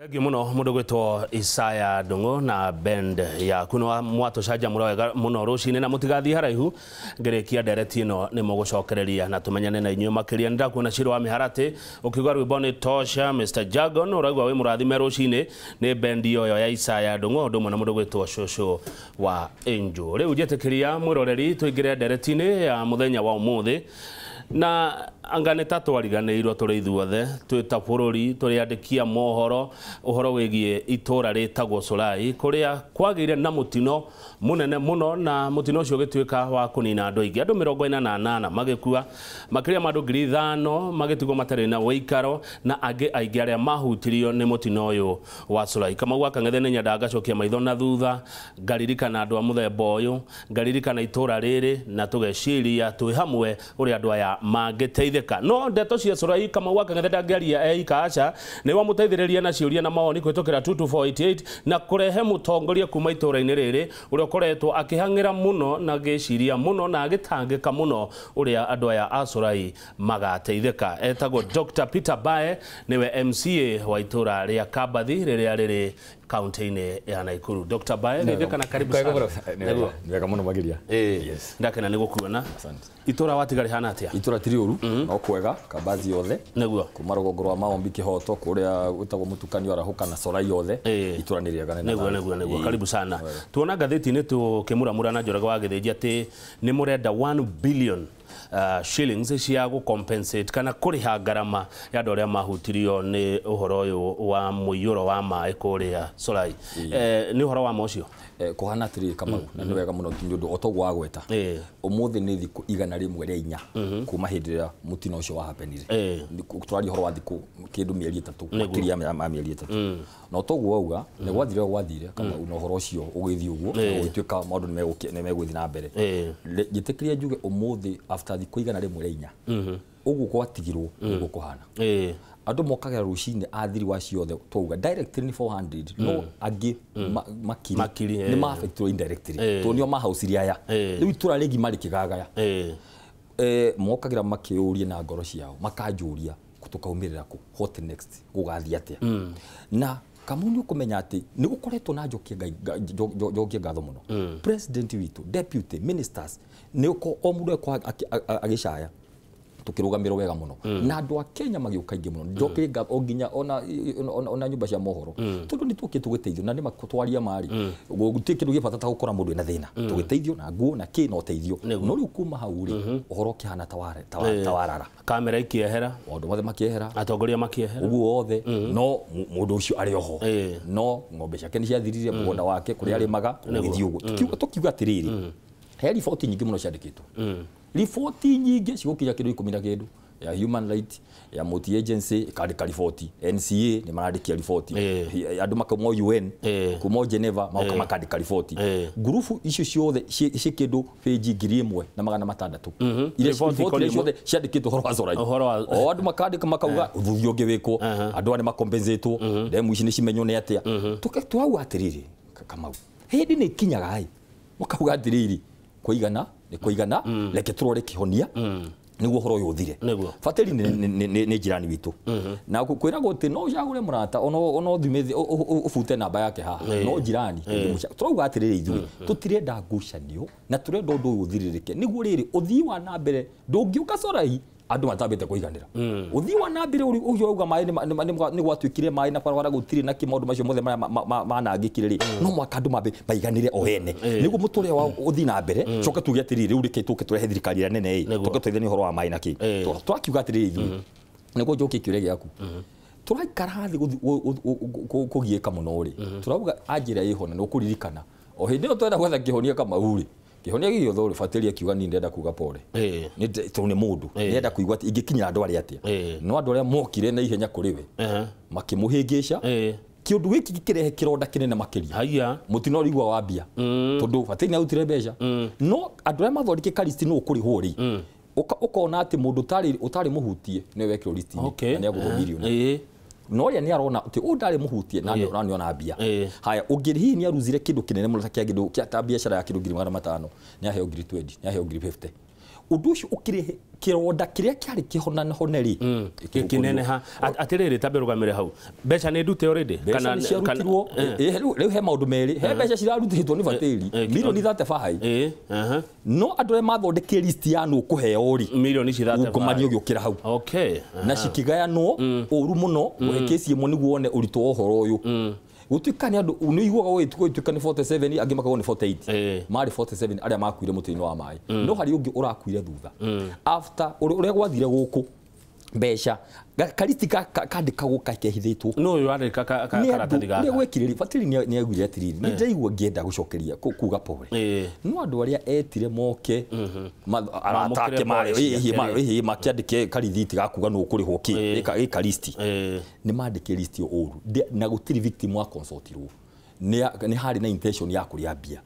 Thengiũ mũno mũndũ gwĩtwo Isaya Ndung'u na band yaku nĩ mwatũcanjamũra wega mũno rũcinĩ na mũtigathiĩ haraihu ngĩrĩkia ndereti ĩno nĩ mũgũcokereria na tũmenyane na inyuĩ makĩria. Nĩ ndakuona Ciro wa Mĩharatĩ ũkiuga rwĩmbo nĩ tosha. Mr Jagon ũraigua wĩ mũrathime rũcinĩ nĩ bendi ĩyo ya Isaya Ndung'u ũndũ ũmwe na mũndũ gwĩtwo Cũcũ wa Angel. Rĩu njĩtĩkĩria mwĩroreri tũingĩre ndereti-inĩ ya mũthenya wa ũmũthĩ na anga nĩ ta twariganĩirwo tũrĩ ithuothe twĩ ta bũrũri tũrĩ andĩki a mohoro ũhoro wĩgiĩ itũra rĩtagwo Solai kũrĩa kwagĩire na mũtino mũnene mũno na mũtino ũcio ũgĩtuĩka wa kũnina andũ aingĩ, andũ 48 magĩkua, makĩria ma andũ 5,000 magĩtigwo matarĩ na ũikaro na angĩ aingĩ arĩa mahutirio nĩ mũtino ũyũ wa Solai. Kamau wa Kang'ethe nĩ nyendaga ngacokia maitho na thutha ngaririkana andũ a mũthemba ũyũ, ngaririkana itũra rĩrĩ na tũgeciria twĩ hamwe ũrĩa andũ aya mangĩteithĩka. No ndeto cia Solai Kamau wa Kang'ethe ndangĩaria eika, aca nĩ wamũteithĩrĩria na ciũria na mawoni kũhĩtũkĩra 22488 na kũrehe mũtongoria kuma itũra-inĩ rĩrĩ ũrĩa ũkoretwo akĩhang'ĩra mũno na agĩciria mũno na agĩtangĩka mũno ũrĩa andũ aya a Solai magateithĩka. Etagwo Dr. Peter Bae, nĩwe MCA wa itũra rĩa Kambathi rĩrĩa rĩrĩ kaunti-inĩ ya Nakuru. Dr. Bae, geithĩka na karibu sana. Nĩ wega mũno makĩria. Yes. Ndakena nĩ gũkuona. Itũra watiga rĩhana atĩa? Itũra ti rĩũru, no kwega, Kambathi yothe. Nĩguo. Kuma rũgongo rwa Maombi Kĩhoto kũrĩa gwĩtagwo Mũtukanio Arahũka na Solai yothe. Itũra nĩ rĩega. Nĩguo, nĩguo, nĩguo. Karibu sana. Tuona ngathĩti-inĩ tũkĩmuramura na Njoroge wa Gĩthĩnji atĩ nĩ mũrenda 1 billion shillings cia gũ-compensate kana kũrĩha ngarama ya andũ arĩa mahutirio nĩ ũhoro ũyũ wa mũiyũro wa maĩ kũrĩa Solai. Nĩ ũhoro wa ma ũcio? Kũhana atĩrĩrĩ Kamau, na nĩ wega mũno nĩ ũndũ o toguo wagweta. Ũmũthĩ nĩ thikũ 104 kuma hĩndĩ ĩrĩa mũtino ũcio wahapenire. Tũraria ũhoro wa thikũ kĩndũ mĩeri 3, makĩria ma mĩeri 3. Na toguo wauga nĩ gwathire gwathire Kamau, na ũhoro ũcio ũgĩthiĩ ũguo ũgĩtuĩka maũndũ nĩ megũthiĩ na mbere. Njĩtĩkĩria njuge ũmũthĩ after thikũ 104 ũguo gwatigirwo nĩguo kũhana. Andũ mokagĩra rũcinĩ athiri wa ciothe twauga directly nĩ 400, no angĩ makiri nĩ ma-affectwo indirectly tondũ nĩo mahaucirie aya. Rĩu itũra rĩgima rĩkĩgagaya. Mokagĩra makĩũria na ngoro ciao makanjũria tũkaumĩrĩra kũ, what next, gũgathiĩ atĩa. Na Kamau nĩ ũkũmenya atĩ nĩ gũkoretwo na njokie ngatho mũno president witũ, deputy ministers, nĩ o mũndũ agĩcaya tukĩrũgamĩrwo wega mũno na andũ a Kenya magĩũka aingĩ mũno. Njokie ngatho nginya ona nyũmba cia mohoro tondũ nĩ tuokĩte tũgĩteithio na nĩ matwaria marĩ gũtirĩ kĩndũ gĩ bata ta gũkora mũndũ ena thĩna, tũgĩteithio na nguo na kĩ na ũteithio. No rĩu kuma hau rĩ ũhoro ũkĩhana ta warara, kamera ikĩehera, maũndũ mothe makĩehera, atongoria makĩehera, ũguo othe, no mũndũ ũcio arĩ oho, no ng'ombe ciake nĩ ciathirire, mũgũnda wake kũrĩa arĩmaga ũgĩthiĩ ũguo. Tũkiuga atĩrĩrĩ, he riboti nyingĩ mũno ciandĩkĩtwo, riboti nyingĩ cigũkinya kĩndũ 10 na kĩndũ ya human right ya multi agency ikandĩka riboti, NCA nĩ marandĩkia riboti, andũ makauma UN kuma Geneva magoka makandĩka riboti. Ngurubu icio ciothe ci kĩndũ page 1600 iria riboti ciothe ciandĩkĩtwo ũhoro wa Solai. O andũ makandĩka makauga ũthuthuria ũngĩ wĩkwo, andũ aya nĩ makompensetwo, ndemu ici nĩ cimenywo nĩ atĩa. Twauga atĩrĩrĩ Kamau, hĩndĩ nĩ ikinyaga ĩ makauga atĩrĩrĩ kũigana nĩ kũigana, reke tũrore kĩhonia nĩguo ũhoro ũyũ ũthire. Batĩri nĩ jirani witũ na kwĩragwo atĩ no ũcagũre mũrata ona ũthime ũbute namba yake haha, no jirani tũrauga atĩrĩrĩ ithuĩ tũtirenda ngucanio na tũrenda ũndũ ũyũ ũthirĩrĩke nĩguo rĩrĩ ũthii wa na mbere ndũngĩũka Solai andũ matambĩte kũiganĩra. Ũthii wa na mbere ũcio wauga maĩ nĩ gwatuĩkire maĩ na barabara gũtirĩ na kĩ maũndũ macio mothe marĩa manangĩkire rĩ, no mũhaka andũ mambe maiganĩre o ene nĩguo mũtũrĩre wao ũthiĩ na mbere. Coke tuge atĩrĩrĩ rĩu reke tũke tũrehe thirikari ĩrĩa nene ĩ tũke tũteithanie ũhoro wa maĩ na kĩ. Tũrakiuga atĩrĩrĩ ithuĩ nĩguo njokie kĩũria gĩaku, tũraikara thĩ kũgiĩka mũno rĩ, tũrauga anjĩra ĩho na nĩ ũkũririkana o hĩndĩ ĩyo twenda gwetha kĩhonia Kamau rĩ, kĩhonia gĩothe rĩ Batĩri akiuga niĩ ndĩrenda kuga pole tondũ nĩ mũndũ ndĩrenda kũigua atĩ ingĩkinyĩra andũ arĩa atĩa, no andũ arĩa mokire na ihenya kũrĩ we makĩmũhĩngĩca kĩũndũ gĩkĩ gĩkĩrehe kĩronda kĩnene makĩria. Mũtino ũrĩigua wambia tondũ Batĩri nĩ arutire mbeca, no andũ arĩa mathondekire karisti nũ ũkũrĩhwo rĩ, ũkona atĩ mũndũ ũtarĩ mũhutie nĩwe wekĩrwo listi-inĩ na nĩagũrwo mirioni, no ũrĩa nĩ arona atĩ ũyũ ndarĩ mũhutie na nĩ ona mbia. Haya ũngĩ hihi nĩ aruzire kĩndũ kĩnene mũno ta kĩa kĩndũ ta biacara ya kĩndũ 500,000 nĩ aheo 20,000 nĩ aheo 50,000. Ũndũ ũcio ũkĩrehe kĩronda kĩrĩa kĩarĩ kĩhonanahone rĩ gĩkĩneneha. Atĩrĩrĩ, tambe rũgamĩre hau, mbeca nĩ ndute already? Kana ciarutirwo rĩu he maũndũ merĩ, he mbeca cirarutĩtwo nĩ Batĩri milioni 35, no andũ arĩa mathondekire list ya nũ kũheo rĩ milioni ici 35 ungumania ũgĩũkĩra hau. Na cikĩgayanwo ũru mũno. Ũhe kesi ĩmwe nĩguo wone ũritũ wa ũhoro ũyũ. Gũtuĩka nĩ andũ nĩ iguaga gũgĩtuĩka nĩ 47, angĩ makauga nĩ 48, marĩ 47 arĩa makuire mũtĩ-inĩ wa maĩ, no harĩ ũngĩ ũrakuire thutha after ũrĩa gwathire gũkũ mbeca karisti kandĩkagwo kehithĩtwo. No ũyũ wandĩka karatathi gaka ũrĩa gwekire Batĩri nĩ aiguire atĩrĩrĩ, nĩ ndaigua ngĩenda gũcokeria kuga pole, no andũ arĩa etire moke arata ake marĩ makĩandĩke karithiti ga kuga nũ ũkũrĩhwo kĩ gĩka listi, nĩ mandĩke listi ũru na gũtirĩ victim wa consultirwo, nĩ harĩ na intention ya kũrĩa mbia.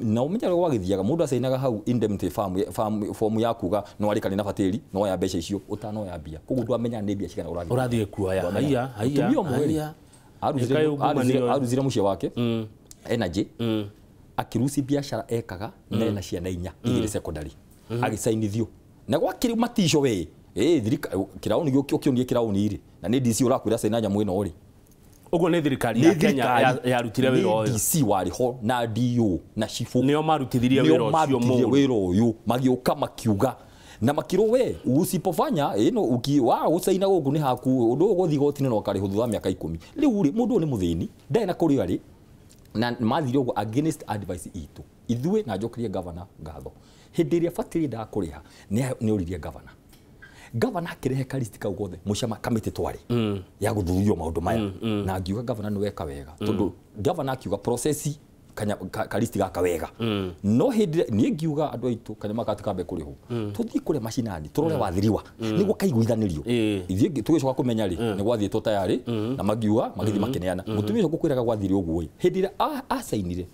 Na ũmenye ũrĩa gwagĩthiaga, mũndũ acainaga hau indemnity form ya kuga no arĩkane na Batĩri no ya mbeca icio ũtanoya mbia, koguo ndwamenya nĩ mbia cigana ũrathiĩ kuoya. Haiya haiya haiya, aruzire mũciĩ wake energy, akĩruci biacara ekaga na ena ciana inya igĩrĩ secondary, agĩcainithio na gwakĩrĩ matico we kĩraũni ũkĩonie kĩraũni rĩ, na nĩ DC ũrakwĩra caina nyamũ ĩno rĩ. Ũguo nĩ thirikari ya Kenya yarutire wĩra ũyũ. DC warĩ ho na DO na Chifu nĩo marutithirie wĩra ũcio mũũru, wĩra ũyũ magĩũka makiuga na makirwo we usipofanya ĩno ukiwa gũcaina gũkũ nĩ haku ũndũ ũyũ gũthiĩ igoti-inĩ no ũkarĩhwo thutha wa mĩaka 10. Rĩu rĩ mũndũ ũyũ nĩ mũthĩni, ndarĩ na kũrĩa arĩ, na mathire ũguo against advice itũ ithuĩ. Na njokerie governor ngatho, hĩndĩ ĩrĩa Batĩri endaga kũrĩha nĩ oririe governor, governor akĩrehe karisti kau gothe mũcama kamĩtĩ twarĩ ya gũthuthuria maũndũ maya, na ngiuga governor nĩ weka wega, tondũ governor akiuga process karisti gaka wega, no hĩndĩ niĩ ngiuga andũ aitũ kanyama gatikambe kũrĩhwo, tũthiĩ kũrĩa macinani tũrore wathiriwa nĩguo kaiguithanĩrio. Ithuĩ tũgĩcoka kũmenya rĩ nĩ gwathiĩtwo tayarĩ, na magiuga magĩthiĩ makĩneana. Mũtumia ũcio ngũkwĩraga gwathire ũguo ĩ, hĩndĩ ĩrĩa acainire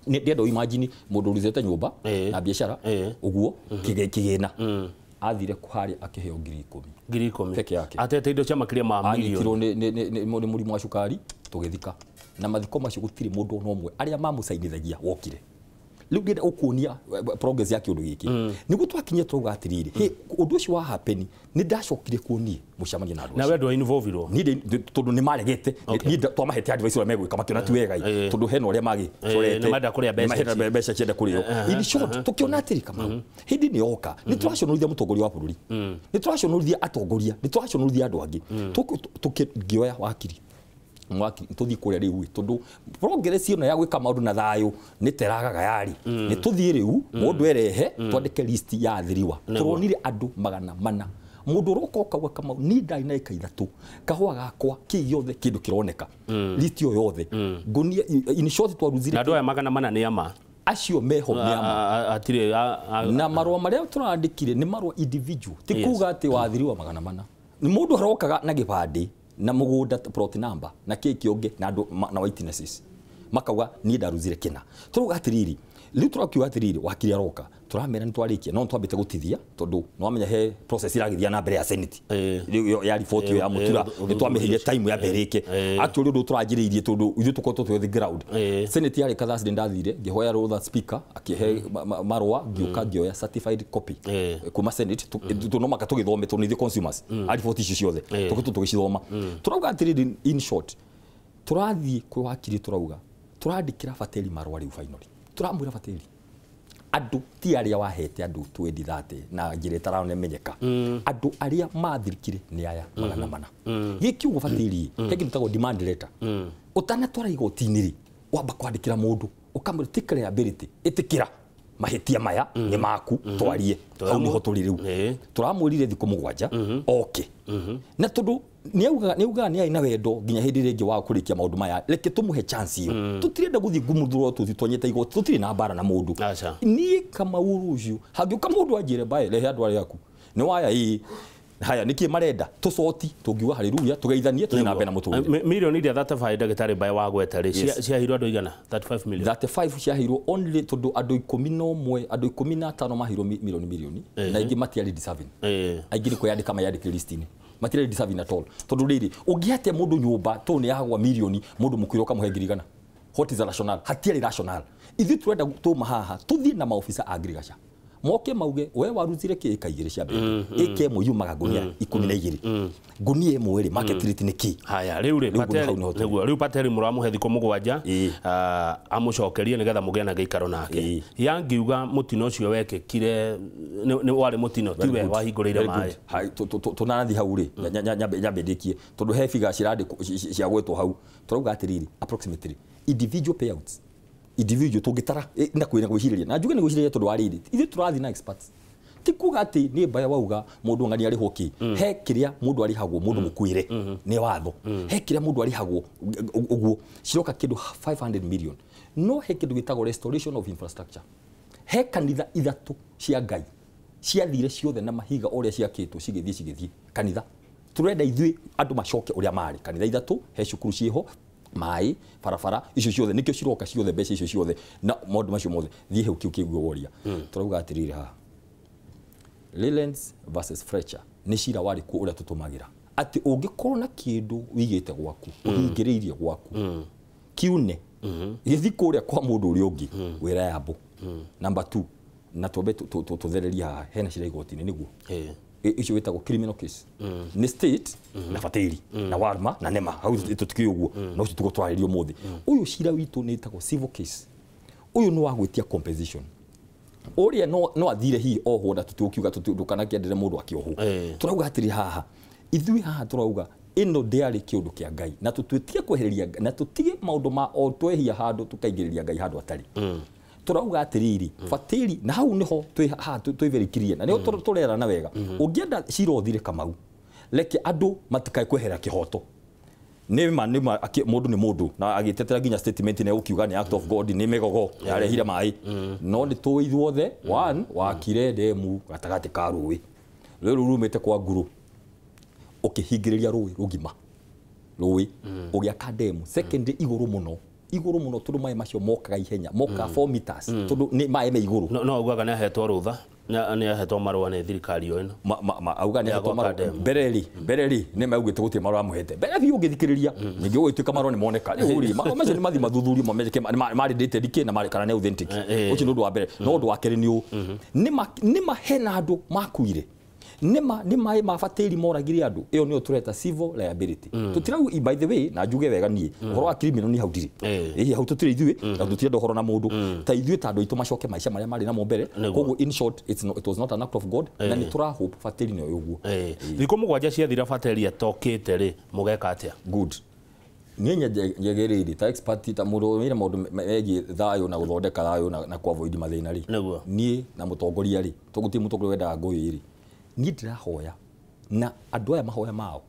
ndĩrenda imagine mũndũ ũrutĩte nyũmba na biacara ũguo kĩgĩna athire harĩa akĩheo 10,000 10,000 peke yake, atete indo cia makĩria ma milioni, anyitirwo nĩ mũrimũ wa cukari tũgĩthika. Na mathiko macio gũtirĩ mũndũ ona ũmwe arĩa mamũcainithagia wokire. Rĩu ngĩenda ũkuonia progress ya kĩũndũ gĩkĩ nĩguo twakinyia tũrauga atĩrĩrĩ, ũndũ ũcio wa happen nĩ ndacokire kuonie mũcemania na andũ na we ndwa involve-irwo niĩ tondũ nĩ maregete, niĩ twamahete advice ũrĩa megwĩka makĩona ti wega tondũ hena ũrĩa magĩcorete nĩ marenda kũrĩa mbeca, mbeca cienda kũrĩo. In short tũkĩona atĩrĩ Kamau hĩndĩ nĩ yoka, nĩ tũraconorithia mũtongoria wa bũrũri, nĩ tũraconorithia atongoria, nĩ tũraconorithia andũ angĩ. Tũkĩoya wakiri mwaki tũthiĩ kũrĩa rĩu tondũ progress ĩno ya gwĩka maũndũ na thayũ nĩ teragaga yarĩ, nĩ tũthiĩ rĩu mũndũ erehe twandĩke list ya athiriwa. Tũronire andũ 400, mũndũ ũroka ũkauga Kamau niĩ ndarĩ na ĩka 3 kahũa gakwa kĩ gĩothe kĩndũ kĩroneka list ĩyo yothe ngũnia. In short twaruzire andũ aya 400 nĩ ama acio meho nĩ ama atirĩ, na marũa marĩa tũrandĩkire nĩ marũa individual, ti kuga atĩ wathiriwa 400. Nĩ mũndũ arokaga na gĩbandĩ na mũgũnda plot number na kĩ kĩonge na andũ na witnesses makauga niĩ ndaruzire kĩna. Tũrauga atĩrĩrĩ, rĩu tũrakiuga atĩrĩrĩ wakiri aroka tũramera nĩ twarĩkia, no twambĩte gũtithia tondũ nĩ wamenya he process ĩragĩthiĩ na mbere ya Senate ya report ya Mutura, nĩ twamĩheire time ya mbere ĩke actually ũndũ tũranjĩrĩirie tondũ ithuĩ tũkoretwo twĩ the ground. Senate yarĩ Thursday ndathire ngĩhoya rũtha speaker akĩhe marũa, ngĩũka ngĩoya certified copy kuma Senate tondũ no maka tũgĩthome tondũ ithuĩ consumers a report icio ciothe tũkoretwo tũgĩcithoma. Tũrauga atĩrĩrĩ, in short tũrathiĩ kwĩ wakiri tũrauga tũrandĩkĩra Batĩri marũa rĩu finally, tũramwĩra Batĩri andũ ti arĩa wahete andũ 2030 na njĩra ĩtaramenyeka, andũ arĩa mathirikire nĩ aya 400. Gĩkĩ ũguo Batĩri he kĩndũ gĩtagwo demand letter, ũtanatwara igoti-inĩ rĩ wamba kwandĩkĩra mũndũ ũkamwĩra take liability, ĩtĩkĩra mahĩtia maya nĩ maku twarie, hau nĩho tũrĩ rĩu. Tũramwĩrire thikũ 7 oke, na tondũ nĩ augaga nĩ arĩ na wendo nginya hĩndĩ ĩrĩa ĩngĩ wa kũrĩkia maũndũ maya, reke tũmũhe chance ĩyo. Tũtirenda gũthiĩ ngumuthũro tũthiĩ tonyete igoti, tũtirĩ na mbara na mũndũ. Niĩ Kamau rũciũ hangĩũka mũndũ anjĩre mbae rehe andũ arĩa aku nĩ waya ĩĩ haya nĩkĩ marenda tũcoti tũngiuga haleluya tũgeithanie tũthiĩ na mbere na mũtũrĩre. Milioni iria 35 ndagĩtarĩ mbae wagweta rĩ ciaheirwo andũ igana 35 million 35 ciaheirwo only tondũ andũ 11 andũ 15 maheirwo milioni na aingĩ matiarĩ deserving, aingĩ nĩ kwĩyandĩka mayandĩkire list-inĩ matiarĩ deserving at all, tondũ rĩrĩ ũngĩate mũndũ nyũmba tondũ nĩ yagwa milioni mũndũ mũkuire ũkamũhe 100,000, what is a rational? Hatiarĩ rational. Ithuĩ tũrenda tũma haha tũthiĩ na maofisa a ngirigaca Moke mauge we warutire kĩ ĩka 2 cia mbembe. Ĩka ĩmwe yumaga ngunia 12. Ngunia ĩmwe rĩ market rate nĩ kĩ? Haya rĩu rĩ Pateri nĩguo rĩu Pateri mũramũhe thikũ 7 amũcokerie nĩgetha mũgĩe na gĩikaro nake. Yangiuga mũtino ũcio wekĩkire nĩ warĩ mũtino tiwe wahingũrĩire maĩ. Tũnanathi hau rĩ nyambe ndĩkie tondũ he figure cirandĩkwo cia gwetwo hau tũrauga atĩrĩrĩ approximately individual payouts individual tũngĩtara na kwĩna gwĩcirĩria na njuge nĩ gwĩcirĩria tondũ wa rĩrĩ ithuĩ tũrathiĩ na experts ti kuga atĩ nĩ mbaya wauga mũndũ ng'ani arĩhwo kĩ he kĩrĩa mũndũ arĩhagwo mũndũ mũkuĩre nĩ watho he kĩrĩa mũndũ arĩhagwo ũguo ciroka kĩndũ 500 million no he kĩndũ gĩtagwo restoration of infrastructure he kanitha 3 cia Ngai ciathire ciothe na mahiga ũrĩa ciakĩtwo cigĩthiĩ kanitha turenda ithuĩ andũ macoke ũrĩa marĩ kanitha 3 he cukuru ciĩho maĩ barabara icio ciothe nikio ciroka ciothe mbeca icio ciothe na maũndũ macio mothe thiĩ hau kĩu kĩguo woria tũrauga atĩrĩrĩ haha Lawrence versus Fletcher nĩ cira warĩ kuo ũrĩa tũtũmagĩra atĩ ũngĩkorwo na kĩndũ wĩigĩte gwaku ũhingĩrĩirie gwaku kiune gĩthiĩ kũrĩa kwa mũndũ ũrĩa ũngĩ wĩra yambo number 2 na twambe tũthererie haha hena cira igoti-inĩ nĩguo icio wĩtagwo criminal case nĩ state na batĩri na warma na nema hau tũtikĩũĩ ũguo no ũcio tũguo twarĩrio ũmũthĩ ũyũ cira witũ nĩ ĩtagwo civil case ũyũ nĩ wa gwĩtia compensation ũrĩa no athire hihi ohwo na tũtigũkiuga ndũkanakĩendere mũndũ akĩohwo tũrauga atĩrĩ haha ithuĩ haha tũrauga ĩno ndĩarĩ kĩũndũ kĩa Ngai na tũtige kwehereria na tũtige maũndũ ma o twehia handũ tũkaingĩrĩria Ngai handũ atarĩ turauga atiriri batĩri na hau niho twĩ very clear na niho turerana wega ũngĩenda cira ũthire Kamau reke andũ matikae kwehera kĩhoto nĩ ma mũndũ nĩ mũndũ na agĩtetera nginya statement nĩ ũkiuga nĩ act of God nĩ mĩgogo yarehire maĩ no nĩ tũĩ ithuothe one wakire ndemu gatagatĩ ka rũĩ rũĩ rũu rumĩte kwa nguru ũkĩhingĩrĩria rũĩ rũgima rũĩ ũgĩaka ndemu secondly igũrũ mũno tondũ maĩ macio mokaga ihenya moka 4 meters tondũ nĩ maĩ me igũrũ no augaga nĩ ahetwo rũtha nĩ ahetwo marũa nĩ thirikari ĩno auga nĩ ahetwo marũa mbere rĩ nĩ maugĩte gũtirĩ marũa amũhete mbere biũ ũngĩthikĩrĩria ningĩ ũgĩtuĩka marũa nĩ moneka rĩu rĩ marũa macio nĩ mathiĩ mathuthurio mamenyeke marĩ dated kĩ na marĩ kana nĩ authentic ũcio nĩ ũndũ wa mbere no ũndũ wa kerĩ nĩ ũũ nĩ ma hena andũ makuire nĩ maĩ ma batĩri moragire andũ ĩyo nĩyo tũreta civil liability tũtirau by the way na njuge wega niĩ ũhoro wa criminal nĩ hau ndirĩ ĩĩ hau tũtirĩ ithuĩ na tũtirenda ũhoro na mũndũ ta ithuĩ ta andũ aitũ macoke maica marĩa marĩ namo mbere koguo in short it was not an act of God na nĩ tũra hope batĩri nĩyo ũguo thikũ 7 ciathira batĩri atokĩte rĩ mũgeka atĩa good niĩ nyegerĩire ta expert ta mũndũ wĩna maũndũ megiĩ thayũ na gũthondeka thayũ na ku avoid mathĩna rĩ niĩ na mũtongoria rĩ tũgũtirĩ mũtongoria wendaga ngũĩ rĩ niĩ ndĩrahoya na andũ aya mahoya mao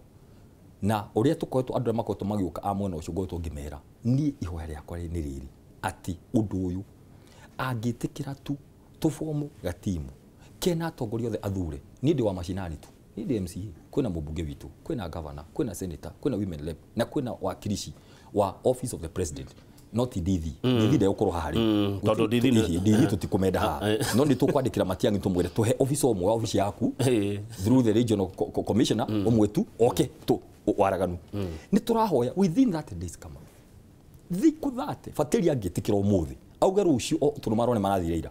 na ũrĩa tũkoretwo andũ arĩa makoretwo magĩũka a mwena ũcio ngoretwo ngĩmera niĩ ihoya rĩakwa nĩ rĩrĩ atĩ ũndũ ũyũ angĩtĩkĩra tu tũbomu gatimu kena atongoria othe athure niĩ ndĩ wa macinani tu niĩ ndĩ MCA kwĩna mũmbunge witũ kwĩna governor kwĩna senator kwĩna women rep na kwĩna wakilishi wa office of the president not Ndithi Ndithi ndegũkorwo haha rĩ tondũ Ndithi tũtikũmenda haha no nĩ tũkwandĩkĩra Matiang'i tũmwĩre tũhe office ũmwe wa ofici yaku through the regional commissioner ũmwe tu oke tu waraganu nĩ tũrahoya within 30 days kama thikũ 30 batĩri angĩtĩkĩra ũmũthĩ auge rũciũ tondũ marũa nĩ marathire ira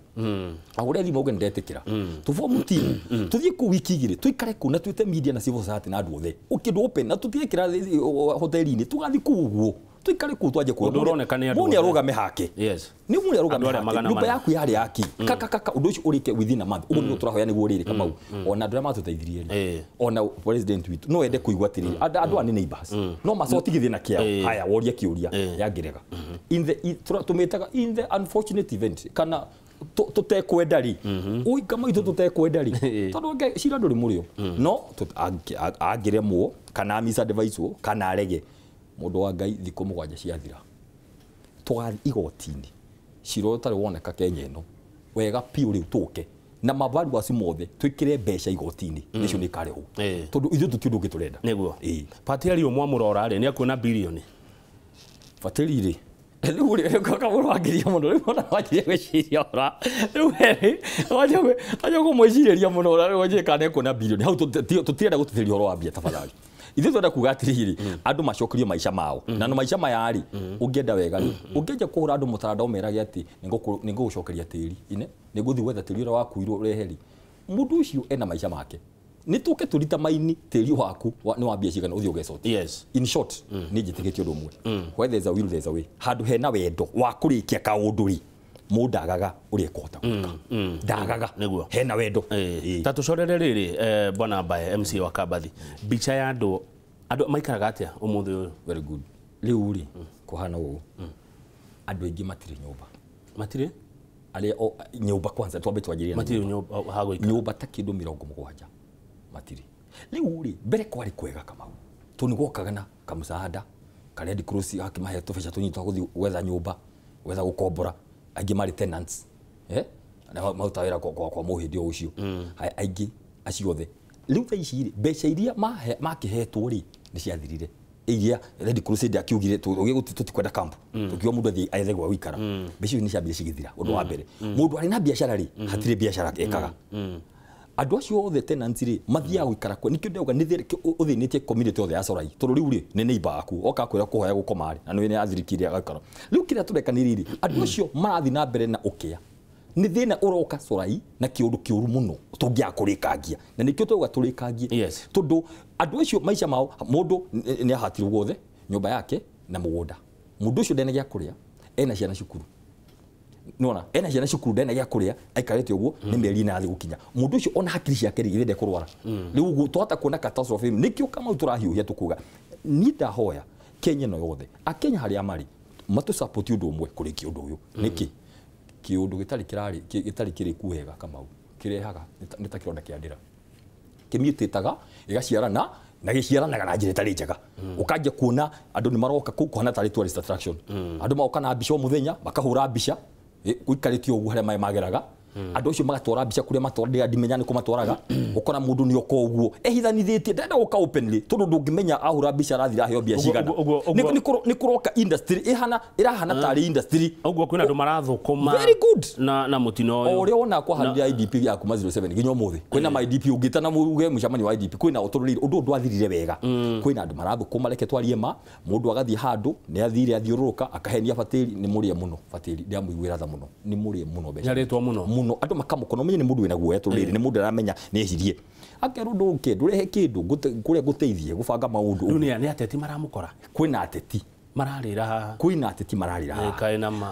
agũre thimũ auge nĩndetĩkĩra tũbomu timu tũthiĩ kũu wiki 2 tũikare kũu na twĩte media na civil society na andũ othe ũkĩndũ open na tũtigekĩra hoteli-inĩ tũgathiĩ kũu ũguo tuikare kuu twaje kuona Ũndũ ũroneka nĩ andũ mũndũ arũgame hake. Yes. Nĩ mũndũ arũgame Andũ arĩa hake. magana Nyũmba mana. yaku yarĩ yaki. Kaka kaka ũndũ ũcio ũrĩke within a month. Ũguo nĩguo tũrahoya nĩguo rĩrĩ Kamau. Ona andũ arĩa matũteithirie rĩ. Ona president witũ no ende kũigua atĩrĩrĩ andũ aya nĩ neighbors. No macoti gĩthĩna kĩao. Haya woria kĩũria yangĩrega. In the tũmĩtaga in the unfortunate event kana tũtekwenda rĩ. Ũi Kamau itũ tũtekwenda rĩ. Tondũ cira ndũrĩ mũrĩo. No angĩremwo kana misadvicewo kana arege mũndũ wa Ngai thikũ 7 ciathira tũgathiĩ igoti-inĩ cira ũtarĩ woneka Kenya ĩno wega piũ rĩu tũke na mavaluasi mothe twĩkĩre mbeca igoti-inĩ nĩcio nĩ ikarĩhwo tondũ ithuĩ tũtirĩ ũndũ ũngĩ tũrenda. Nĩguo Patiari ũmwe amũrora rĩ nĩ akuona bilioni. Batĩri rĩ Rĩu rĩ kamũrũ mũno rĩu ona wanjirie gwĩciria ũra rĩu rĩ wanjia kũmwĩcirĩria mũno rĩu wanjie kana ekuona bilioni hau tũtirenda gũtĩtĩria ũhoro wa mbia tafadhali. Ithuĩ twenda kuga atĩrĩrĩ andũ macokerio maica mao na no maica maya rĩ ũngĩenda wega rĩ ũngĩanjia kũhũra andũ mũtaranda ũmerage atĩ nĩngũgũcokeria tĩri ine nĩngũthiĩ gwetha tĩri ũrĩa wakuirwo ũrehe rĩ mũndũ ũcio ena maica make nĩ tũke tũrita maini tĩri waku nĩ wa mbia cigana ũthiĩ ũgecote. Yes. In short nĩ njĩtĩkĩtie ũndũ ũmwe, where there's a will there's a way. Handũ hena wendo wa kũrĩkia kaũndũ rĩ mũndũ ndagaga ũrĩa ekũhota gwĩka, ndagaga Nĩguo. hena wendo. Ta tũcorere rĩrĩ bwana Mbae MC wa Kambathi, mbica ya andũ maikaraga atĩa ũmũthĩ ũyũ? Very good. Rĩu rĩ kũhana ũũ, andũ aingĩ matirĩ nyũmba, matirĩ arĩa nyũmba kwanza twambe twanjĩrĩrie matirĩ nyũmba ha gũikara, nyũmba ta kĩndũ 70 matirĩ. Rĩu rĩ mbere kwarĩ kwega Kamau tondũ nĩgwokaga na kamũcaada ka Red Cross gakĩmahe tũbeca tũnini twa gũthiĩ gwetha nyũmba, gwetha gũkombora, aingĩ marĩ tenants na maruta wĩra kwa mũhĩndĩ o ũcio, aingĩ acio othe. Rĩu thaa ici rĩ mbeca iria makĩhetwo rĩ nĩ ciathirire, iria Red Cross ndĩakiugire tũtikwenda camp, tũkiuga mũndũ athiĩ ethe gwa gũikara, mbeca icio nĩ ciambire cigĩthira. Ũndũ wa mbere mũndũ arĩ na biacara rĩ hatirĩ biacara ekaga. Andũ acio othe tenants rĩ mathiaga gũikara kwe, nĩkĩo ndĩrauga nĩ ũthĩnĩtie community othe ya Corai tondũ rĩu rĩ nĩ neighbor aku oka kwĩra kũhoya gũkoma rĩ na nĩ athirikire agakora. Rĩu kĩrĩa tũreka nĩ rĩrĩ andũ acio marathiĩ na mbere na ũkĩa nĩ thĩna ũroka Corai na kĩũndũ kĩũru mũno tũngĩaga kũrĩkangia na nĩkĩo tũrauga tũrĩkangie. Yes. Tondũ andũ acio maica mao mũndũ nĩ ahatirwo guothe nyũmba yake na mũgũnda, mũndũ ũcio ndena gĩa kũrĩa, ena ciana cukuru, nona ena ciana cukuru ndena gĩa kũrĩa, aikarĩte ũguo nĩ mĩeri ĩna athiĩ gũkinya mũndũ ũcio ona hakiri ciake rĩ githĩ ndekũrwara. Rĩu ũguo twahota kuona catastrophe, nĩkĩo Kamau tũrahiũhia tũkuga niĩ ndahoya Kenya ĩno yothe akenya harĩa marĩ matũ support ũndũ ũmwe kũrĩkia ũndũ ũyũ. Nĩkĩ kĩũndũ gĩtarĩ kĩrarĩ gĩtarĩ kĩrĩku wega Kamau kĩrehaga nĩ ta kĩronda kĩa ndĩra kĩmutĩtaga gĩgaciarana na gĩciaranaga na njĩra ĩtarĩ njega. Ũkanjia kuona andũ nĩ maroka kũu kũhana tarĩ tourist attraction, andũ magoka na mbica o mũthenya makahũra mbica gũikarĩte ũguo harĩa maĩ mageraga, andũ acio magatwara mbica kũrĩa matwara ndimenya nĩ kũ matwaraga, ũkona mũndũ nĩ oka ũguo ehithanithĩtie ndenda gũka openly tondũ ndũngĩmenya ahũra mbica arathira aheo mbia cigana. Nĩ kũroka industry ĩrahana tarĩ industry ũguo kwĩna andũ marathũkũma. Very good. Na mũtino ũyũ o ũrĩa wona kwahandire IDP ya kuma 07 nginya ũmũthĩ kwĩna ma IDP ũngĩtana uge mũcemanio wa IDP kwĩna ũtũrĩrĩ ũndũ ndwathirire wega, kwĩna andũ marathũkũma. Reke twarie ma mũndũ agathiĩ handũ nĩ athire athiũrũrũka akahenia Batĩri nĩ mũrĩe mũno, Batĩri ndĩramũiguĩra tha mũno, nĩ mũrĩe mũno mbeca nĩarĩtwo mũno mũno andũ makamũkona menye nĩ mũndũ wĩna guoya tondũ rĩrĩ nĩ mũndũ aramenya nĩ ehirie akerwo ndũke ndũrehe kĩndũ kũrĩa ngũteithie gũbanga maũndũ. Rĩu nĩ ateti maramũkora, kwĩna ateti mararĩra haha, kwĩna ateti mararĩra haha,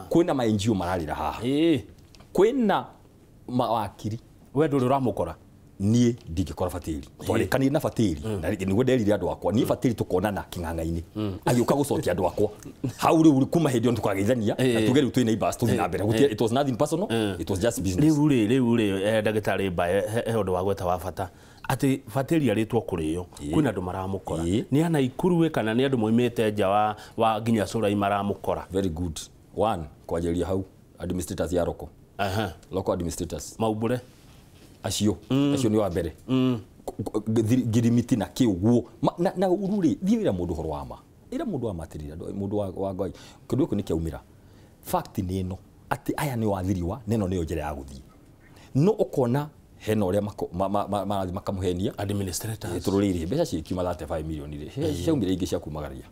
kwĩna ma NGO mararĩra haha, kwĩna mawakiri. We ndũrĩ ũramũkora? Niĩ ndingĩkora Batĩri, twarĩkanire na Batĩri na nĩguo nderire andũ akwa niĩ Batĩri tũkonana kĩng'ang'a-inĩ agĩũka gũcokia andũ akwa hau. Rĩu kuma hĩndĩ ĩyo nĩtũkageithania na tuge rĩu twĩ neighbors tũthiĩ na mbere. It was nothing personal, it was just business. Rĩu rĩ ndagĩtarĩ Mbae he ũndũ wa gweta wa bata atĩ Batĩri arĩtwo kũrĩo kwĩna andũ maramũkora, nĩ ana Ikuru kana nĩ andũ moimĩte nja wa nginya Corai maramũkora? Very good. One kwanjĩrĩria hau administrators ya local, local administrators maumbũre acio acio nĩ wa mbere ngirimiti na kĩ ũguo na ũru rĩ thiĩ wĩra mũndũ ũhoro wa ma ĩra mũndũ wa ma atĩrĩrĩ mũndũ wa Ngai kĩndũ gĩkĩ nĩ kĩaumĩra fact nĩ ĩno atĩ aya nĩ wathiriwa na ĩno nĩyo njĩra ya gũthiĩ, no ũkona hena ũrĩa marathiĩ makamũhenia administrators tondũ rĩrĩ mbeca cikiuma 35 million rĩ ciaumire ingĩ cia kumagaria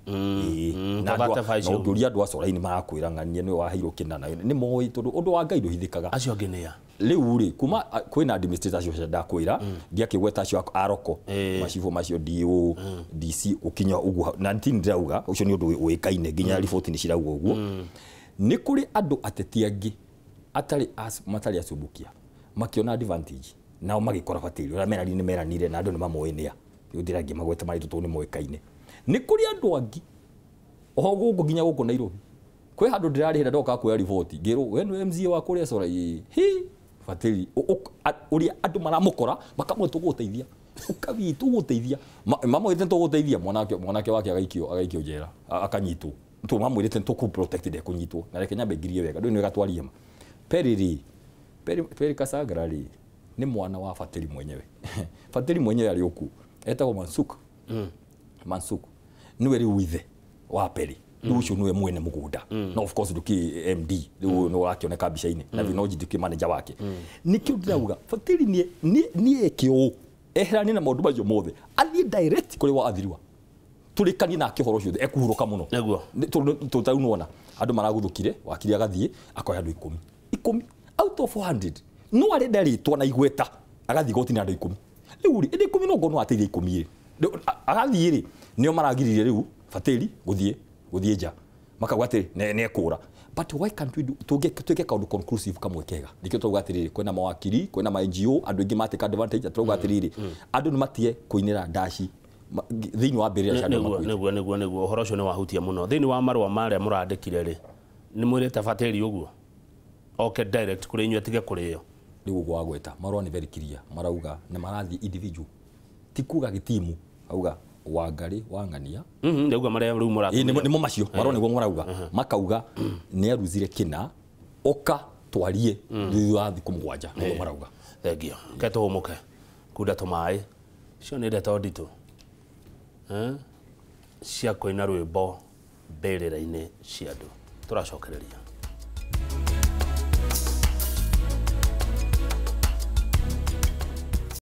na ũngĩũria andũ a Corai nĩ marakwĩra ng'ania nĩwe waheirwo kĩna na nĩ moĩ tondũ ũndũ wa Ngai ndũhithĩkaga. Acio angĩ nĩ a rĩu rĩ kuma kwĩna administrators acio ndakwĩra ndiakĩgweta acio a roko macibũ macio DO DC ũkinya ũguo na ti ndĩrauga ũcio nĩ ũndũ ũĩkaine nginya riboti nĩ cirauga ũguo. Nĩ kũrĩ andũ ateti angĩ matarĩ acumbukia makiona advantage nao magĩkora Batĩri ũrĩa meranire nĩ meranire na andũ nĩ mamoĩ nĩa rĩu ndĩrangĩ magweta marĩtũ tondũ nĩ moĩkaine. Nĩ kũrĩ andũ angĩ oho gũkũ nginya gũkũ Nairobi kwĩ handũ ndĩrarĩhĩra ndoka kuoya riboti ngĩrwo we nĩwe MCA wa kũrĩa Corai hi Batĩri ũrĩa andũ maramũkora makamwe tũgũteithia ũkabi tũgũteithia mamwĩrĩte tũgũteithia mwanake wake agaikio njera akanyitwo tũ mamwĩrĩte tũkũ protect ndekũnyitwo na reke nyambe ngirie wega ndũĩ nĩ wega twarie ma Peri rĩ Peri Kasagra rĩ nĩ mwana wa Batĩri mwenyewe. Batĩri mwenyewe arĩ oku etagwo Mansuk. Mansuk nĩwe rĩu ithe wa Peri. Rĩu ũcio nĩwe mwene mũgũnda, no of course ndũkĩ MD rĩu nĩ ũrakĩoneka mbica-inĩ, na Vinoji ndũkĩ manager wake. Nĩkĩo ndĩrauga Batĩri nĩ eke ũũ, eheranie na maũndũ macio mothe, athiĩ direct kũrĩ waathiriwa, tũrĩkanie nake ũhoro ũcio, ekuhurũka mũno. Nĩguo. Tondũ ta rĩu nĩwona andũ maraguthũkire, wakiri agathiĩ akoya andũ 10 out of 400, no arenda rĩtwa na igweta, agathiĩ goti na andũ 10. Rĩu rĩ, ĩndĩ 10 no ngorwo no ateithie 10 rĩ, agathiĩ rĩ, nĩo maragiririe rĩu Batĩri gũthiĩ nja, makauga atĩ nĩ ekũra. But why can't we do twĩke kaũndũ conclusive kamwe kega? Nĩkĩo tũrauga atĩrĩrĩ, kwĩna mawakiri, kwĩna ma NGO, andũ aingĩ mateka advantage. Tũrauga atĩrĩrĩ, andũ nĩ matige kũinĩra ndaci thĩinĩ wa mbĩrĩra cia andũ makuĩte. Nĩguo ũhoro ũcio nĩ wahutia mũno. Thĩinĩ wa marũa marĩa mũrandĩkire rĩ, nĩ mwĩrĩte Batĩri ũguo oke direct kũrĩ inyuĩ, atige kũrĩo? Rĩu ũguo wagweta, marũa nĩ very clear, marauga nĩ marathiĩ individual, ti kuga gĩtimu, auga Wangari Wang'ania. Ndauga marĩa rĩu mũratũmire. Nĩmo macio marũa, nĩguo marauga, makauga nĩ aruzire kĩna, oka twarie thutha wa thikũ 7, nĩguo marauga. Thengio. Ke tũhũmũke, kunda tũmaĩ, icio nĩ ndeto nditũ cia kũina rwĩmbo mbĩrĩra-inĩ cia andũ. Tũracokereria.